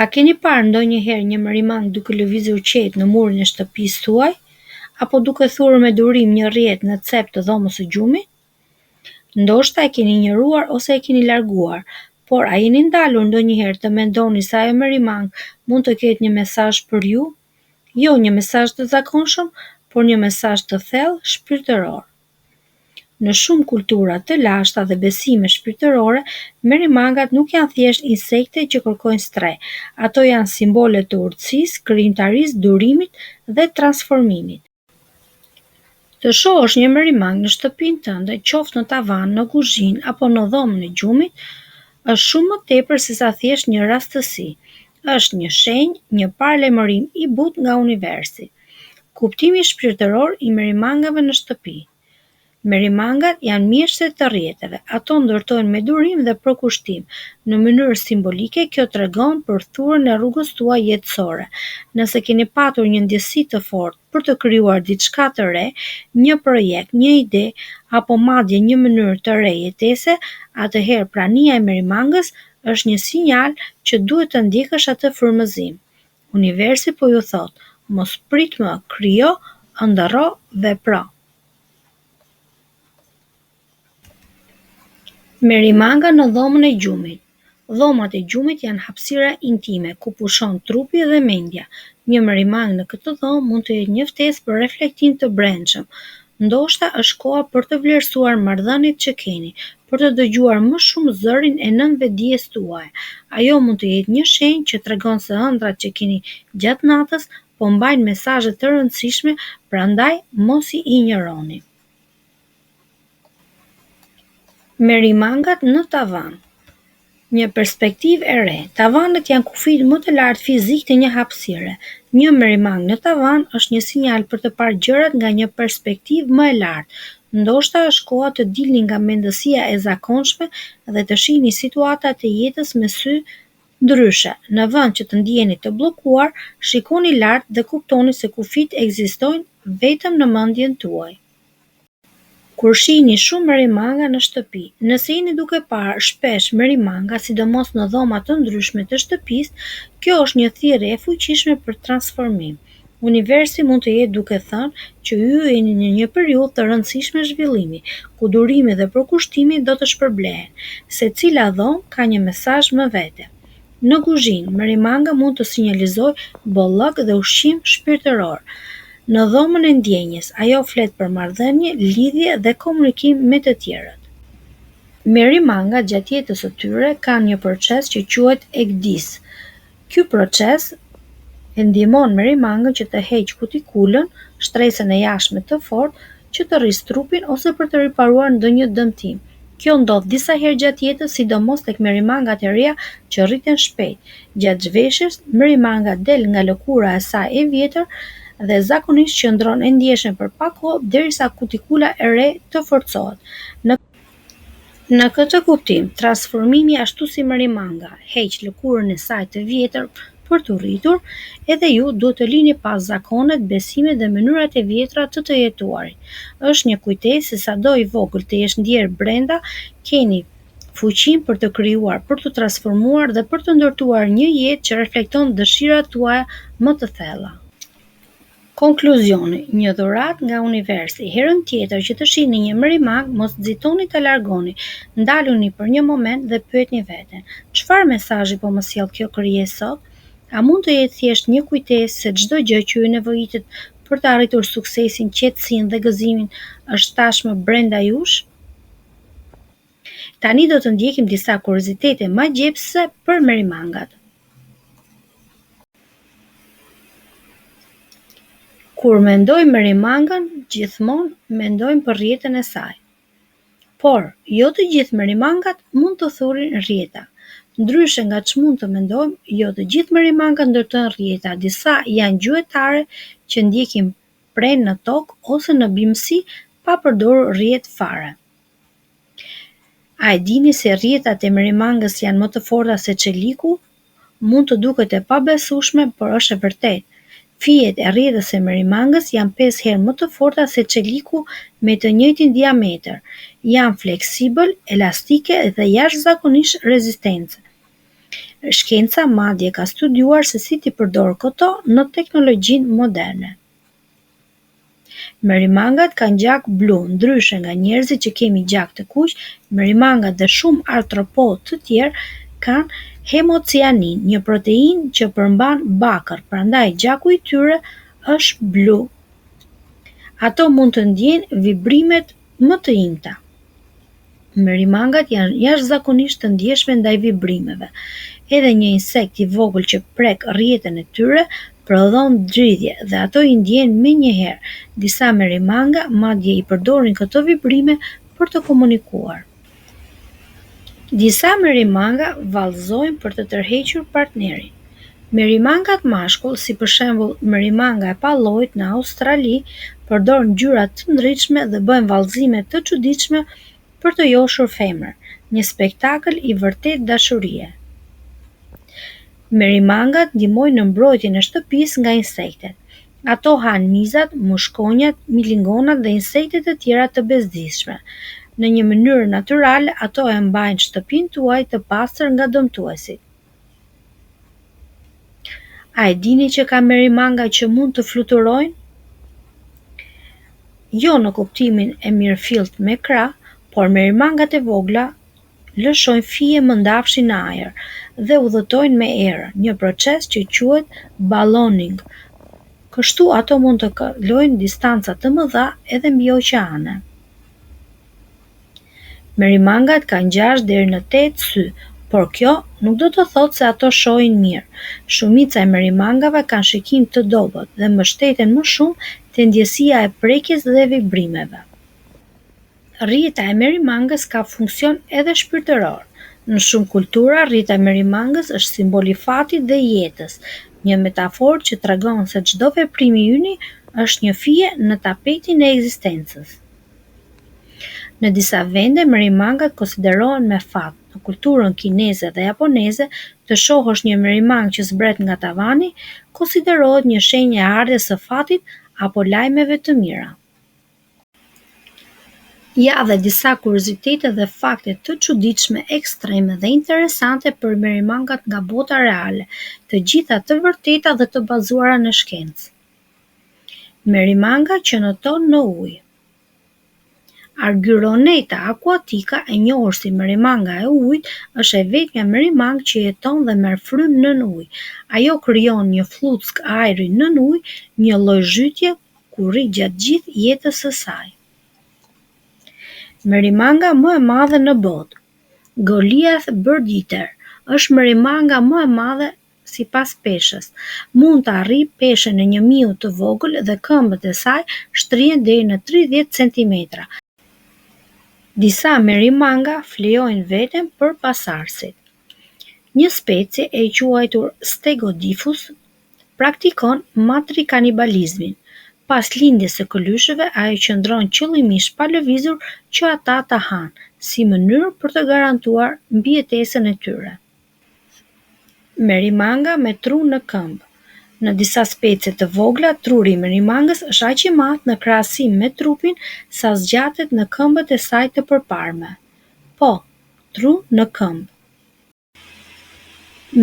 A keni parë ndonjëherë një merimangë duke lëvizur qetë në murin e shtëpisë tuaj? Apo duke thurur me durim një rrjetë në cep të dhomës së gjumit? Ndoshta e keni injoruar ose e keni larguar, por a jeni ndalur ndonjëherë të mendoni se ajo merimangë mund të ketë një mesazh për ju? Jo një mesazh të zakonshëm, por një mesazh të thellë shpirtëror. Në shumë kultura të lashta dhe besime shpirtërore, merimangat nuk janë thjesht insekte që kërkojnë strehë. Ato janë simbole të urtësisë, krijimtarisë, durimit dhe transformimit. Të shohësh një merimangë në shtëpinë tënde, qoftë në tavan, në kuzhinë apo në dhomën e gjumit, është shumë më tepër sesa thjesht një rastësi. Është një shenjë, një paralajmërim i butë nga universi. Kuptimi shpirtëror i merimangave në shtëpi. Merimangat janë mjeshtre të rrjetave. Ato ndërtojnë me durim dhe përkushtim. Në mënyrë simbolike, kjo tregon për thurjen e rrugës tuaj jetësore. Nëse keni patur një ndjesi të fortë për të krijuar diçka të re, një projekt, një ide apo madje një mënyrë të re jetese, atëherë prania e merimangës është një sinjal që duhet të ndjekësh atë frymëzim. Universi po ju thotë, mos prit më, krijo, ëndërro, vepro. Merimanga në dhomën e gjumit. Dhomat e gjumit janë hapësira intime ku pushon trupi dhe mendja. Një merimangë në këtë dhomë mund të jetë një ftesë për reflektim të brendshëm. Ndoshta është koha për të vlerësuar marrëdhëniet që keni, për të dëgjuar më shumë zërin e nënvetëdijes tuaj. Ajo mund të jetë një shenjë që tregon se ëndrrat që keni gjatë natës po mbajnë mesazhe të rëndësishme, prandaj mos i injoroni. Merimangat në tavan. Një perspektivë e re. Tavanët janë kufijtë më të lartë fizikë të një hapësire. Një merimangë në tavan është një sinjal për të parë gjërat nga një perspektivë më e lartë. Ndoshta është koha të dilni nga mendësia e zakonshme dhe të shihni situatat e jetës me sy ndryshe. Në vend që të ndiheni të bllokuar, shikoni lart dhe kuptoni se kufijtë ekzistojnë vetëm në mendjen tuaj. Kur shihni shumë merimanga në shtëpi. Nëse jeni duke parë shpesh merimanga, sidomos në dhoma të ndryshme të shtëpisë, kjo është një thirrje e fuqishme për transformim. Universi mund të jetë duke thënë që ju jeni në një periudhë të rëndësishme zhvillimi, ku durimi dhe përkushtimi do të shpërblehen. Secila dhomë ka një mesazh më vete. Në kuzhinë, merimanga mund të sinjalizojë bollëk dhe ushqim shpirtëror. Në dhomën e ndjenjës, ajo flet për marrëdhënie, lidhje dhe komunikim me të tjerët. Merimangat gjatë jetës së tyre kanë një proces që quhet ekdis. Ky proces e ndihmon merimangën që të heqë kutikulën, shtresën e jashtme të fortë, që të rrisë trupin ose për të riparuar ndonjë dëmtim. Kjo ndodh disa herë gjatë jetës, sidomos tek merimangat e reja që rriten shpejt. Gjatë zhveshjes, merimanga del nga lëkura e saj e vjetër dhe zakonisht qëndron e ndjeshme për pak kohë derisa kutikula e re të forcohet. Në Në këtë kuptim, transformimi ashtu si merimanga heq lëkurën e saj të vjetër për t'u rritur, edhe ju duhet të lini pas zakonet, besimet dhe mënyrat e vjetra të të jetuarit. Është një kujtesë se sado i vogël të jesh ndjerë brenda, keni fuqinë për të krijuar, për t'u transformuar dhe për të ndërtuar një jetë që reflekton dëshirat tuaja më të thella. Konkluzioni, një dhuratë nga universi. Herën tjetër që të shihni një merimangë, mos nxitoni ta largoni. Ndaluni për një moment dhe pyetni veten: çfarë mesazhi po më sjell kjo krijesë sot? A mund të jetë thjesht një kujtesë se çdo gjë që ju nevojitet për të arritur suksesin, qetësinë dhe gëzimin është tashmë brenda jush? Tani do të ndjekim disa kuriozitete magjepsëse për merimangat. Kur mendojmë merimangën, gjithmonë mendojmë për rrjetën e saj. Por, jo të gjithë merimangat mund të thurin rrjeta. Ndryshe nga ç'mund të mendojmë, jo të gjithë merimangat ndërtojnë rrjeta, disa janë gjuetare që ndjekin prenë në tokë ose në bimësi pa përdorur rrjetë fare. A e dini se rrjetat e merimangës janë më të forta se çeliku? Mund të duket e pabesueshme, por është e vërtetë. Fijet e rrjetës së merimangës janë 5 herë më të forta se çeliku me të njëjtin diametër. Janë fleksibël, elastike dhe jashtëzakonisht rezistence. Shkenca madje ka studiuar se si t'i përdorë këto në teknologjinë moderne. Merimangat kanë gjak blu, ndryshe nga njerëzit që kemi gjak të kuq, merimangat dhe shumë artropodë të tjerë kanë hemocianin, një proteinë që përmban bakër, prandaj gjaku i tyre është blu. Ato mund të ndjejnë vibrimet më të imta. Merimangat janë jashtëzakonisht të ndjeshme ndaj vibrimeve. Edhe një insekt i vogël që prek rrjetën e tyre prodhon dridhje dhe ato i ndjejnë menjëherë. Disa merimanga madje i përdorin këto vibrime për të komunikuar. Disa merimanga vallëzojnë për të tërhequr partnerin. Merimangat mashkull, si për shembull merimanga e palloit në Australi, përdor ngjyra të ndritshme dhe bëjnë vallëzime të çuditshme për të joshur femrën, një spektakël i vërtetë dashurie. Merimangat ndihmojnë në mbrojtjen e shtëpisë nga insektet. Ato hanë mizat, mushkonjat, milingonat dhe insekte të tjera të bezdisshme. Në një mënyrë natyrale, ato e mbajnë shtëpinë tuaj të pastër nga dëmtuesit. A e dini që ka merimanga që mund të fluturojnë? Jo në kuptimin e mirëfilltë me krahë, por merimangat e vogla lëshojnë fije mëndafshi në ajër dhe udhëtojnë me erën, një proces që quhet ballooning. Kështu ato mund të kalojnë distanca të mëdha edhe mbi oqeane. Merimangat kanë 6 deri në 8 sy, por kjo nuk do të thotë se ato shohin mirë. Shumica e merimangave kanë shikim të dobët dhe mbështeten më shumë te ndjesia e prekjes dhe vibrimeve. Rrjeta e merimangës ka funksion edhe shpirtëror. Në shumë kultura, rrjeta e merimangës është simbol i fatit dhe i jetës, një metaforë që tregon se çdo veprim i yni është një fije në tapetin e ekzistencës. Në disa vende, merimangat konsiderohen me fat. Në kulturën kineze dhe japoneze, të shohësh një merimangë që zbret nga tavani konsiderohet një shenjë e ardhjes së fatit apo lajmeve të mira. Ja dhe disa kuriozitete dhe fakte të çuditshme, ekstreme dhe interesante për merimangat nga bota reale, të gjitha të vërteta dhe të bazuara në shkencë. Merimanga që noton në ujë. Argyroneta aquatica, e njohur si merimanga e ujit, është e vetmja merimangë që jeton dhe merr frymë nën ujë. Ajo krijon një flluskë ajri nën ujë, një lloj zhytje ku rri gjatë gjithë jetës së saj. Merimanga më e madhe në botë, Goliath Birdeater, është merimanga më e madhe sipas peshës. Mund të arrijë peshën e një miu të vogël dhe këmbët e saj shtrihen deri në 30 centimetra. Disa merimanga flijojnë veten për pasardhësit. Një specie e quajtur Stegodyphus praktikon matrikanibalizmin. Pas lindjes së këlyshëve, ajo qëndron qëllimisht pa lëvizur që ata ta hanë, si mënyrë për të garantuar mbijetesën e tyre. Merimanga me tru në këmbë. Në disa specie të vogla, truri i merimangës është aq i madh në krahasim me trupin sa zgjatet në këmbët e saj të përparme. Po, tru në këmbë.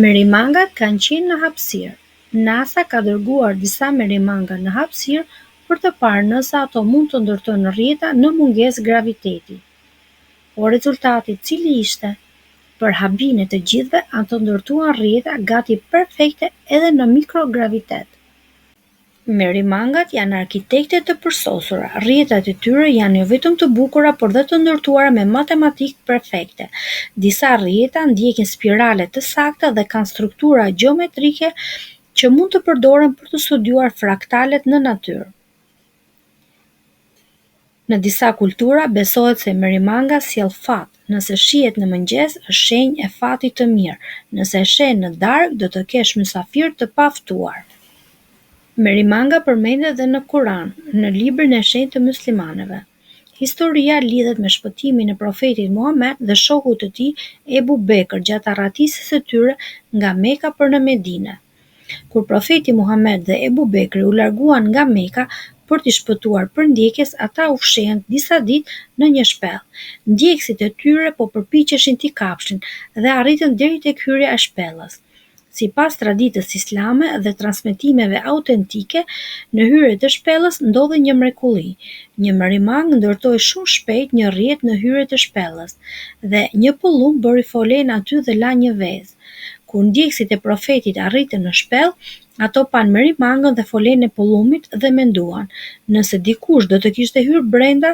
Merimangat kanë qenë në hapësirë. NASA ka dërguar disa merimanga në hapësirë për të parë nëse ato mund të ndërtojnë rrjeta në mungesë graviteti. Por rezultati cili ishte? Për habinë e të gjithëve, ato ndërtuan rrjeta gati perfekte edhe në mikrogravitet. Merimangat janë arkitekte të përsosura. Rrjetat e tyre janë jo vetëm të bukura, por dhe të ndërtuara me matematikë perfekte. Disa rrjeta ndjekin spirale të sakta dhe kanë struktura gjeometrike që mund të përdoren për të studiuar fraktalet në natyrë. Në disa kultura besohet se merimanga sjell fat, nëse shihet në mëngjes është shenjë e fatit të mirë, nëse e sheh në darkë do të kesh mysafirë të paftuar. Merimanga përmendet dhe në Kuran, në librin e shenjtë të muslimanëve. Historia lidhet me shpëtimin e profetit Muhamed dhe shokut të tij Ebu Bekr gjatë arratisjes së tyre nga Meka për në Medinë. Kur profeti Muhamed dhe Ebu Bekri u larguan nga Meka Për t'i shpëtuar përndjekjes, ata u fshehën disa ditë në një shpellë. Ndjekësit e tyre po përpiqeshin t'i kapshin dhe arritën deri tek hyrja e shpellës. Sipas traditës islame dhe transmetimeve autentike, në hyrje të shpellës ndodhi një mrekulli. Një merimangë ndërtoi shumë shpejt një rrjetë në hyrje të shpellës dhe një pëllumb bëri folenë aty dhe la një vezë. Kur ndjekësit e Profetit arritën në shpellë, ato panë merimangën dhe folenë e pëllumbit dhe menduan, Nëse dikush do të kishte hyrë brenda,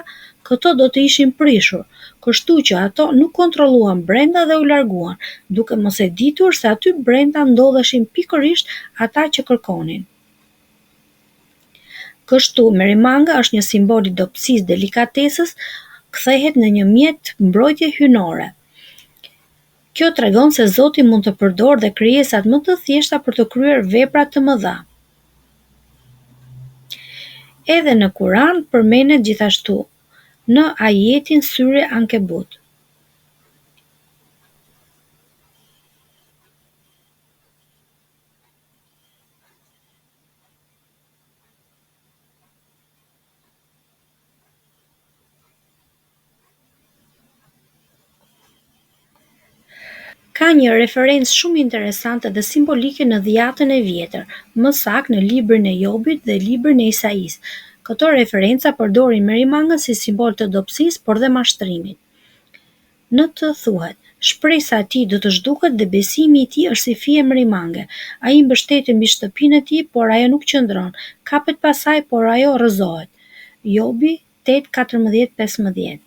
këto do të ishin prishur, kështu që ato nuk kontrolluan brenda dhe u larguan, duke mos e ditur se aty brenda ndodheshin pikërisht ata që kërkonin. Kështu, merimanga është një simbol i dobësisë, delikatesës, kthehet në një mjet mbrojtje hyjnore. Kjo tregon se Zoti mund të përdorë dhe krijesat më të thjeshta për të kryer vepra të mëdha. Edhe në Kuran përmendet gjithashtu në ajetin Sure Ankebut. Ka një referencë shumë interesante dhe simbolike në Dhiatën e Vjetër, më saktë në Librin e Jobit dhe Librin e Isaisë. Këto referenca përdorin merimangën si simbol të dobësisë, por dhe mashtrimit. Në të thuhet, Shpresa e tij do të zhduket dhe besimi i tij është si fije merimange. Ai mbështetet mbi shtëpinë e tij, por ajo nuk qëndron, kapet pas saj, por ajo rrëzohet. Jobi 8, 14, 15.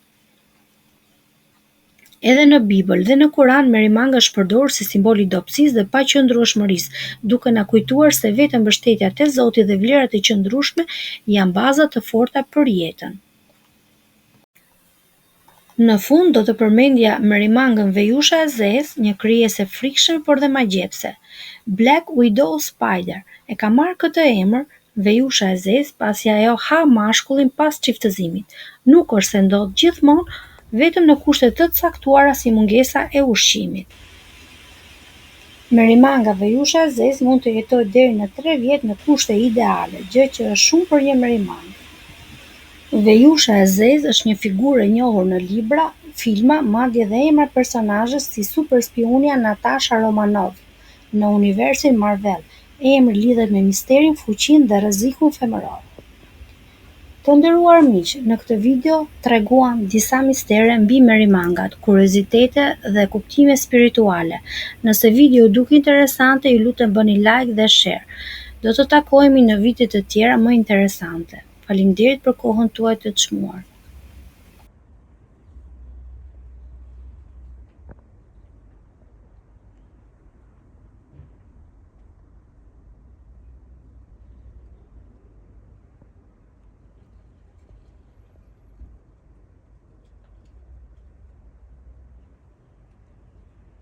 Edhe në Bibël dhe në Kuran merimanga është përdorur si simbol i dobësisë dhe paqëndrueshmërisë, duke na kujtuar se vetëm mbështetja te Zoti dhe vlerat e qëndrueshme janë baza të forta për jetën. Në fund do të përmendja merimangën Vejusha e Zezë, një krijesë e frikshme por dhe magjepse. Black Widow Spider e ka marrë këtë emër Vejusha e Zezë pasi ajo ha mashkullin pas çiftëzimit. Nuk është se ndodh gjithmonë, vetëm në kushte të caktuara si mungesa e ushqimit. Merimanga Vejusha e Zezë mund të jetojë deri në 3 vjet në kushte ideale, gjë që është shumë për një merimangë. Vejusha e Zezë është një figurë e njohur në libra, filma, madje dhe emra personazhesh si superspiunja Natasha Romanoff në universin Marvel. Emri lidhet me misterin, fuqinë dhe rrezikun femëror. Të nderuar miq, në këtë video treguam disa mistere mbi merimangat, kuriozitete dhe kuptime spirituale. Nëse video ju duk interesante, ju lutem bëni like dhe share. Do të takohemi në video të tjera më interesante. Faleminderit për kohën tuaj të çmuar.